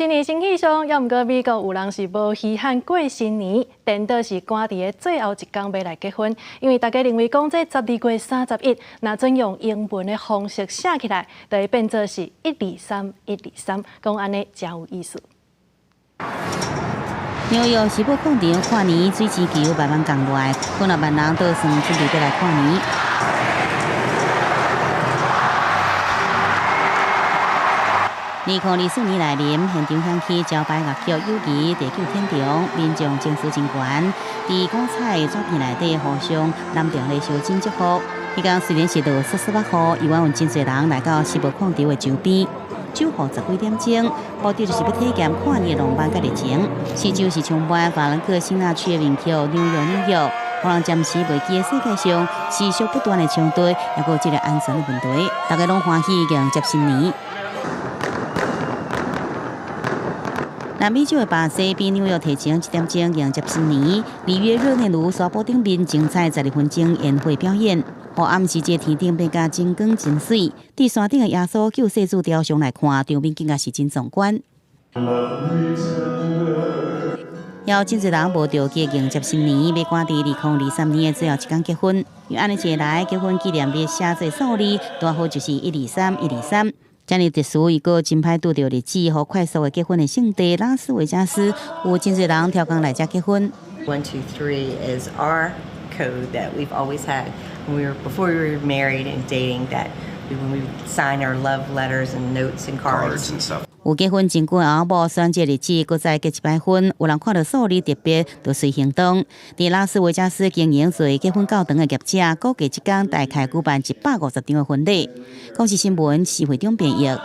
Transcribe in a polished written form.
新年新氣象，猶毋過美國有人是無稀罕過新年，顛倒是趕佇个最後一工欲來結婚，因為大家認為講這12月31，若準用英文的方式寫起來，就會變做是一二三一二三，講按呢誠有意思。紐約時報廣場跨年水晶球慢慢降落來，幾若萬人倒算準備欲來跨年。2024年來臨，現場響起招牌樂曲《友誼地久天長》，民眾情緒真懸，佇五彩的紙片內底互相攬著咧相親祝福。彼工雖然是落雪雪仔雨，依然有真濟人來到時報廣場的周邊，守候十幾點鐘，目的就是欲體驗跨年的浪漫佮熱情。四周是充滿法蘭克辛納屈的名曲《紐約紐約》，予人暫時袂記得世界上持續不斷的衝突，猶閣有這个安全的問題，大家攏歡喜迎接新年。南美洲的巴西比紐約提前一點鐘迎接新年。里約熱內盧沙坡頂面精彩12分鐘煙火表演，予暗時這天頂變甲真光真媠。佇山頂的耶穌救世主雕像來看，場面更加是真壯觀。有真濟人無著急迎接新年，欲趕佇2023年的最後一工結婚。因為按呢一來，結婚紀念日寫做數字，拄好就是一二三一二三。遮爾特殊，伊閣真歹拄著日子，予快速的結婚的聖地拉斯維加斯，有真濟人刁工來遮結婚。 One two three is our code that we've always had when we were before we were married and dating. That when we would sign our love letters and notes and cards. Cards and stuff. 有結婚真久的翁某選這日子，閣再結一擺婚，有人看著數字特別，就隨行動。佇拉斯維加斯經營做結婚教堂的業者，估計這工大概舉辦150場的婚禮。公視新聞，施會長編譯。